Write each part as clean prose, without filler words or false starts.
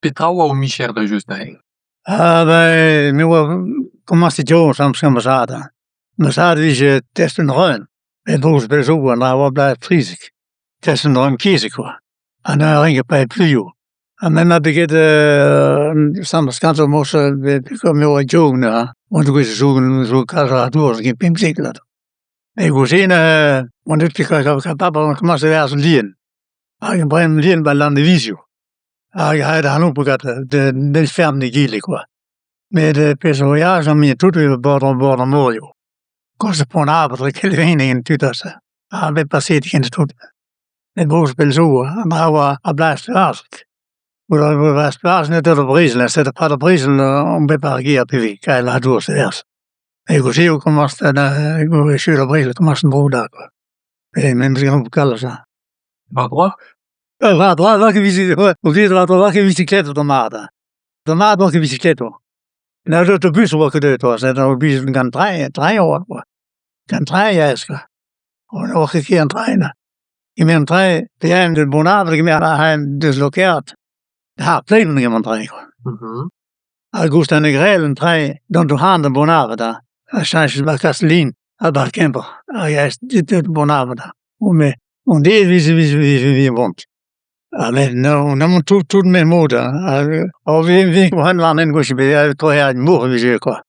Petra oa ho micher da just neuze ? Ah ben me 'oa komañset asambles gant ma zad. Ma zad a vije destumm greun e Bro pell zo oa bloaz 13, dastum greun kezeg e oa ha neuze a rae paeañ prizioù. Ha me 'ma bet graet asambles gantañ morse me oa yaouank neuze 'oan kalz a dour 15 vloaz. Met goude-se neuze oan deuet komañs da werzhañ lien hag bremañ lien 'ba Landivizio hag aet ac'hanomp d'un eil feurm d'egile kwa. Met pezh zo ya tout eo bord bord ar mor eo. Koulz e Pont-'n-Abad ha Kelenn an tu aze ha bet paseet ken tout. Met kozh pell zo an dra a oa a-blas 14. E-pad ar brezel omp bet 'ba ar gêr ivez kaer an dour met goude eo komañs echu ar brezel e komañs en-dro da kwa. Kalz ha. War-droad ? War-droad 'oa ket bisiklet d'ar mare. D'ar mare 'oa ket bisikletoù. An aotobus 'oa ket deuet c'hoazh gant treñ treñ 'oa kwa. Gant treñ aes kwa. Ne oa ket ken an treñ. Eme an treñ pa yaemp da Bont-'n-Abad deus Lokeard da Pleiben emañ an treñ kwa. Ha gouzout an grêl an treñ dont ac'hann da Bont-'n-Abad ha cheñch 'ba Kastellin ha 'ba Kemper hag aes da Bont-'n-Abad. Met un deiz 'vije 'vije vont. Ha met amañ tout tout memes mod hein. mor e vije kwa.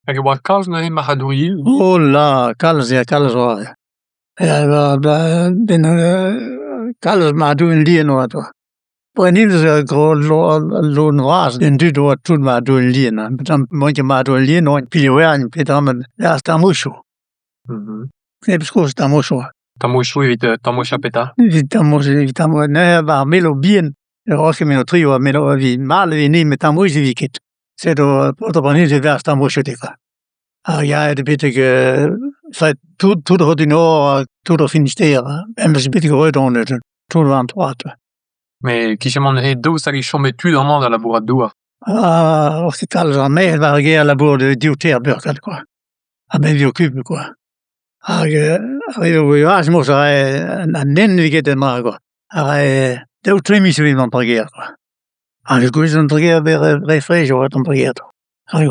Hag e oa kalz neuze marc'hadourien ? Oh la ! Kalz ya kalz 'oa ya. Kalz marc'hadourien lien 'oa 'ta. Brenniliz zo ul lodenn vras an dud 'oa tout marc'hadourien lien hein. Peotramant marc'hadourien lien 'oant pilhaouerien peotramant tamouchoù. Pep skoaz tamouchoù. Tamouchoù evit tamouchañ petra ? Evit tamouchañ neuze 'ba ar melo bihan e rofe melo tri 'oa melo evit mat evit ni met tamouez ne vez ket. Sed paotr Brenniliz e verzh tamouchoù dezhañ. Ar yaet betek tout tout du Nord tout ar Finistère memes betek Redon neuze tout war an troad. Met kichen neuze daoust hag e chome tud amañ da labourat douar ? Ah ket kalz ar maez war ar gêr a labour div teir beurkad kwa. Ha me 'vije okupet kwa. Hag an den ne vez ket mat kwa. A rae daou tri miz evit mont d'ar gêr kwa. Hag gouzout an Treger re fraezh e oa an Treger. Hag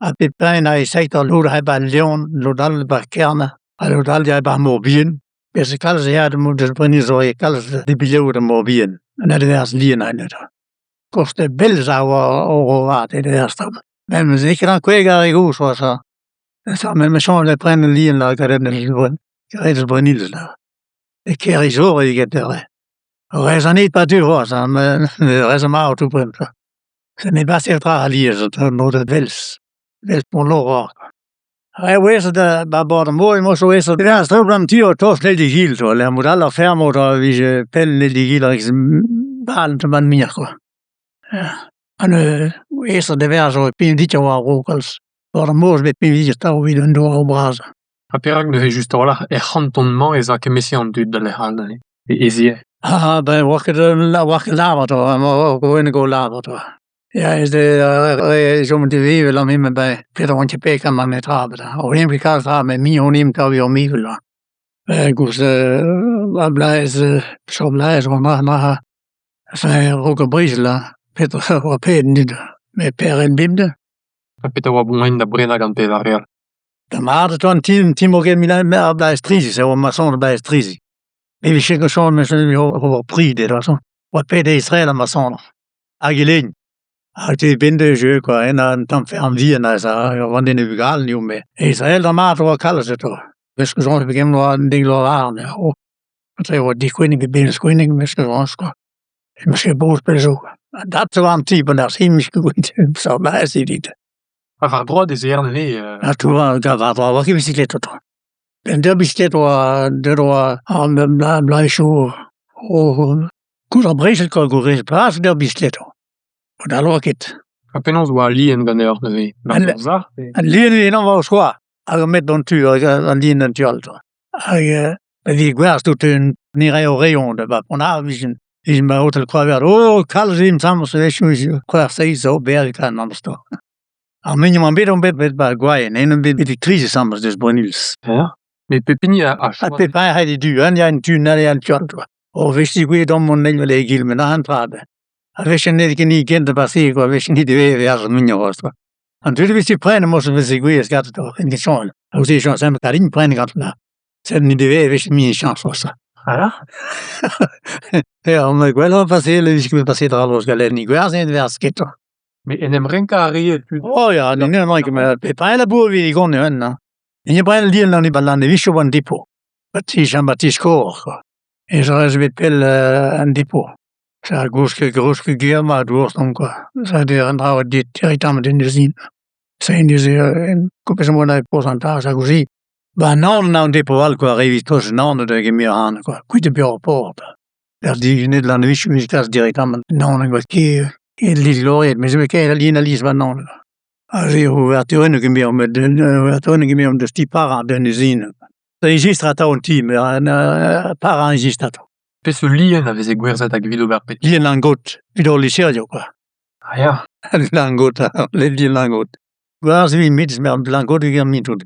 Ha pep hini a sektor lod a 'ba Leon, lod all 'ba Kerne, ha lod all 'ba ar Mor-Bihan. Bez' e kalz ya deus Brenniliz zo kalz debilhoù d'ar Mor-Bihan. An adverzh lien neuze. Koste bell a oa o vat Memes n'eo ket ankouaet ar re gozh c'hoazh ha. Me soñj da prenañ lien da Brenniliz da. E Kêr-Isor eo get Rez an pa deu c'hoazh hein, rez ar marv tout bremañ. Ne baser tra alies mod Wels. Wels Pont-Lorrain. A-wezh 'ba bord ar mor emañ zo aes traoù an ti tost d'egile zo lec'h mod all ar feurm a vije pell d'egile muioc'h kwa. Ha neuze aesoc'h da vezañ zo pinvidik war-raok kalz. Bord ar mor zo bet pinvidik atav evit an douaroù bras. Ha perak neuze just a-walc'h er c'hanton-mañ ez a kement-se an dud da lec'h all neuze ez eo ? Ah ben 'oa ket 'oa ket lavar 'oa lavar Ya ez eo chom da vevel amañ ben petra 'oan ket peg amañ netra o ket kalz tra met muioc'h on kaout ur mevel koulz ar blaz peseurt blaz 'oa a-raok ar brezel petra 'oa paeet an dud met paeet bemdez. Ha petra 'oa moaien da brenañ gant pevar real ? Da mat e oan ti ar blaz 13 e oa ma soñj blaz 13. Me 'vije ket soñj ober pri dezhañ 'oa paeet Israel ma soñj hag e lein. Hag te bemdez jeu kwa en un tamm feurm vihan aze oan den e vugale eo met Israel da mat 'oa kalz atav. Meus ket soñj pegement 'oa an dek vloaz war-lerc'h oh Tre 'oa dek pe bemzek gwenneg meus ket soñj kwa. Meus ket boz pell zo. Dat zo an ti peseurt evit. Ha war-droad ez eer neuze Ha tout war war-droad 'oa ket bisiklet atav. Un deur bisiklet 'oa deuet 'oa an bloavezhioù koulz ar brezel kwa gourvez bras d'ur bisiklet. Mod-all 'oa ket. Ha penaos 'oa al lien ganeoc'h neuze ? Al lien eo war o skoaz hag met d'an tu hag an lien d'an tu all. Hag pa vije gwerzh tout ni 'rae o rayon da Pont-'n-Abad 'vijen 'ba hotel Kroaz-Vert. Oh kalz evit amañ a-wechoù c'hwec'h seizh zo berr e memes tra. Ar muiañ 'mañ bet on bet bet 'ba Gwaien en on bet betek tri asambles deus Brenniliz. Ya. Met pep hini a Ha pep hini a c'hell e du, un ya en tu, un all en tu all. O wech gwir domm an eil evel egile met an dra A-wechoù n'eo ket ni ken da baseal kwa, a-wechoù ni ivez e vez muioc'h c'hoazh kwa. An dud a veze prenet morse veze gwez ganto en e soñj. Aoze chañs ganin prenet ganto. Sed ni ivez e vije muioc'h chañs c'hoazh. Ah Ya met gwelloc'h paseal e vije ket paseet war galenniñ gwerzhet e vez kentoc'h. Met en em renkañ a reer tud. Oh ya, n'eo ket met pep a labour evit e gont eo-eñ. Hini brezel din an ebañ an depot. Ba ti Jean-Baptiste Corr kwa. Ez eus bet pell an depot. Sa gousk gousk ger mat kwa. Ça veut dire an dra dit directement en usine. Ça en deus kompez emaon pourcentage hag ouzhin. Ba nann an depot all kwa, re evit tost nann da gemer ac'hann kwa. Kuit da bezañ paotr. Er dijunet Lannuiz evit kas directement nann hag ket Lizloret, met zo ket alien alies ba nann. Aze eo ouverture gemer met ouverture gemer deus ti parañ d'un usine. Da exist atav an ti, met parañ exist atav. Peseurt lien a veze gwerzhet hag evit ober pet? Lien langot, evit hor liserioù kwa. Ah ya. Langot, lien langot. Gwerzh evit mit, met langot evit mitout.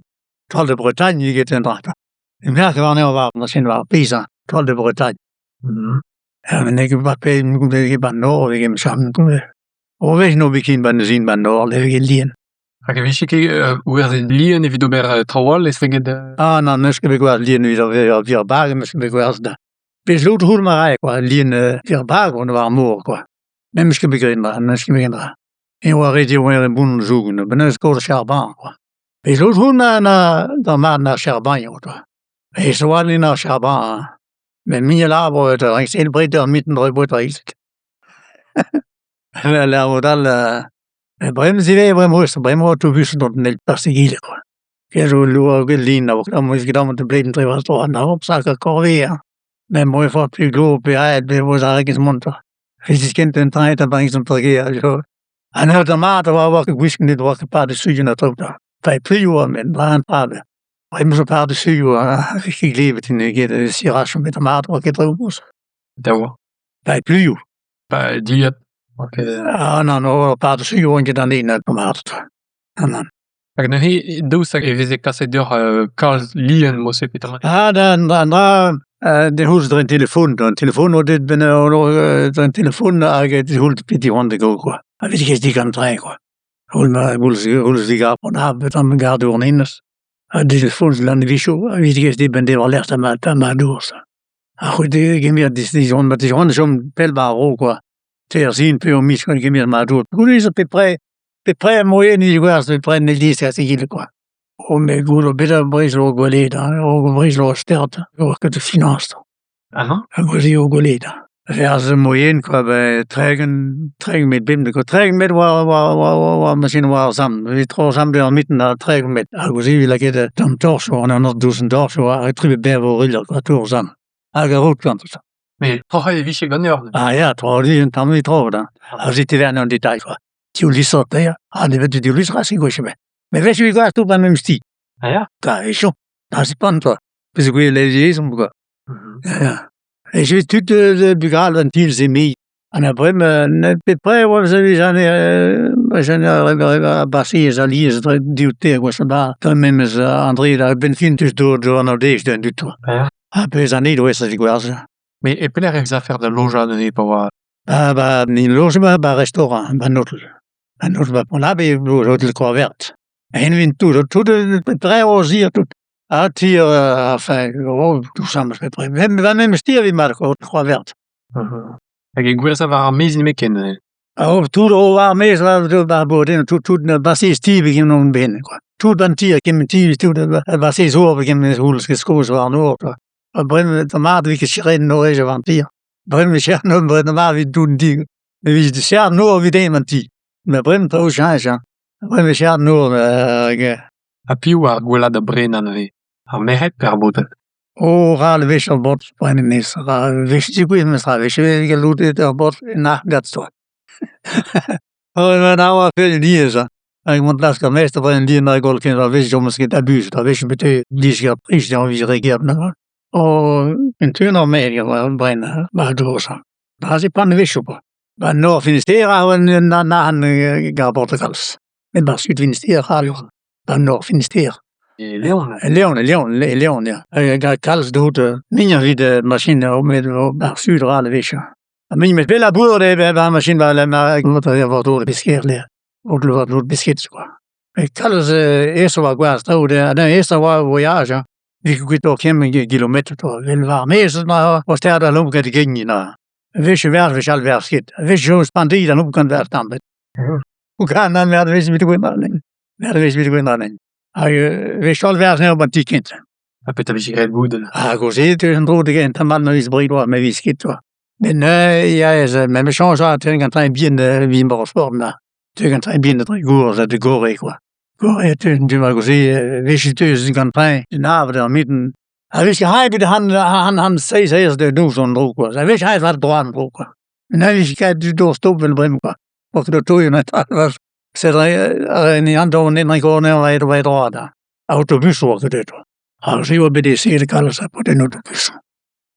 Toile de Bretagne eget un dra. Merk warnezhañ war ma sin war pizza, Toile de Bretagne. Ja, men ket war pe ket ban nor eget cham. O vez no bikin ban zin ban nor eget lien. Hag e vije ket gwerzhet lien evit ober traoù all estreget... Ah nann, n'eus ket bet gwerzhet lien evit ober ar bag, n'eus ket bet gwerzhet da. Pezh lod roul ma rae kwa, lien ar bag on war ar mor kwa. N'em eus ket bet graet dra, n'eus ket bet graet dra. E oa ret eo er bon zougen, ben eus ket charbon kwa. Pezh lod roul na na da mat na charbon eo kwa. E zo oa na charbon. Met mignon labour da renk sel bret ur mitten dre bouet reizet. La mod all bremañ ivez bremañ eus bremañ autobus dont n'hell pas egile kwa. Ket zo loa get lin a vo ket amañ da bleiñ dre war tro an hop sak a korvea. Met moe forzh pe glo pe aet pe vo ar regez mont. Vez kent un train da bank an tragea zo. An eur da mat a oa war gwisken dit war par de sujen a tro da. Fai plioù an men dra an pade. Bremañ zo par de sujoù a ket glevet in get sirach met ar mat oa ket tro Da oa. Fai plioù. Ba dilhad. Ah nann, o par de sujoù on ket an en ar mat. Ah nann. Hag neuze daoust hag e veze kaset deoc'h kalz lien mod-se petra? Ah da an dra de c'houlz dre an telefon, an telefon o deut ben dre an telefon hag de c'houlz peti c'hoant da go kwa. A veze ket digant train kwa. C'houl ma c'houlz c'houlz digar an ar bet an gar dour enez. Ha telefon lan vicho a veze ket dit ben de war lec'h ma ta ma dour. Ha c'hout de gemer dis ma dijont chom pell ba ro kwa. Ter zin pe o mis gant gemer ma dour. Goude zo pe pre pe pre moyen ni gwerzh pe pre ne dis a segile kwa. O me gout bet ar breiz o gwelet, o breiz o stert, o ket de finance. Ah non? A gouzi o gwelet. Verz moyen kwa ben tregen tregen met bim de tregen met war war war war machine war sam. Vi tro sam de mitten da tregen met. A gouzi vi laket tam torso an an douzen torso a tribe bervo riller kwa tour sam. Hag a rout gant. Met troc'h e vije ganeoc'h. Ah ya, tro di un tamm tro da. A zit vern an detail kwa. Div lisor teir, ha ne vet div lisor a gwech ebet. Met wech vi gwaz tout ba memes ti. Ah ya? Ka e chom. Da se pan toi. Pezh gwir lezezomp kwa. Ya ya. E j'ai tout de bugal an til ze mi. An a brem ne pe pre oa ze jane jane a basi ez a liez dre div te gwa sa ba. Dre memes André da ben fin tus do do an dej d'un du tout. Ah ya. Ha pezh an ed oa sa gwaz. Met e pelec'h ez afer da lojañ neuze pa oa... Ba ba ni loje ba ba restaurant ba notel. Ba notel ba pon abe hotel Croix Verte. En vin tout tout pre o zir tout. Ha ti enfin oh, tout ça me fait près. Même va même stir vi mat Croix Verte. Hag e gwerzhañ war ar maez nemetken neuze. Oh, tout o war maez war ba boden tout tout ba se sti begin on ben quoi. Tout an ti kem ti tout ba se zo begin houl ket skoz war nor quoi. A brem da mat vi ket siren no rej war ti. Brem vi cher no brem da mat vi tout di. Me vi de cher no vi dem an ti. Me brem tro change. Brem vi cher no hag Ha piv ar gwellañ da brenañ neuze? Ar merc'hed pe ar baotred? O ral wech ar bot brennen nes. Ra wech ti gwir mes ra wech e lout ar bot na gat sto. O ma na oa fel liez. Hag mont lask ar mest a brennen lien ar gol ken ar wech jommes ket abus. Da wech bete liz ger priz d'an viz reger na. O un teun ar mer war brenn ba dosa. Da se pan wech op. Ba nor Finistère a na na an gar bot kalz. Met bar sud Finistère a Ba nor Finistère. E Leon ? E Leon, e Leon, e Leon ya. Hag kalz dod muioc'h evit machin ar su ral a-wechoù. Ha me 'meus bet labouret ivez 'ba ar machin war-dro war-dro pesketa kwa. Met kalz aesoc'h oa gwazh traoù aesoc'h oa voiajañ evit kement kilometr evel war ar maez emañ o A-wechoù e vez a-wechoù all ne vez ket. A-wechoù Hag gwechall e vez 'ba an ti kentañ. Ha petra 'vije graet goude ? Ha goude e teu en-dro da gentañ mat ma vez bred ma vez ket kwa. Met neuze ya memes chañs 'teu gant train bihan evit Rosport 'teu gant train bihan da Dregourez da Gorre kwa. Gorre e teu du-mañ goude a-wechoù e teus gant train d'an Havr d'ar mintin. A-wechoù ac'hann seizh eur da noz en-dro kwa. A-wechoù aet war-droad en-dro kwa. Neuze e vije kavet tud oc'h stopal bremañ kwa. Aotobusoù a oa ket deuet. Ha se a oa bet eseet kalz paotr an aotobusoù.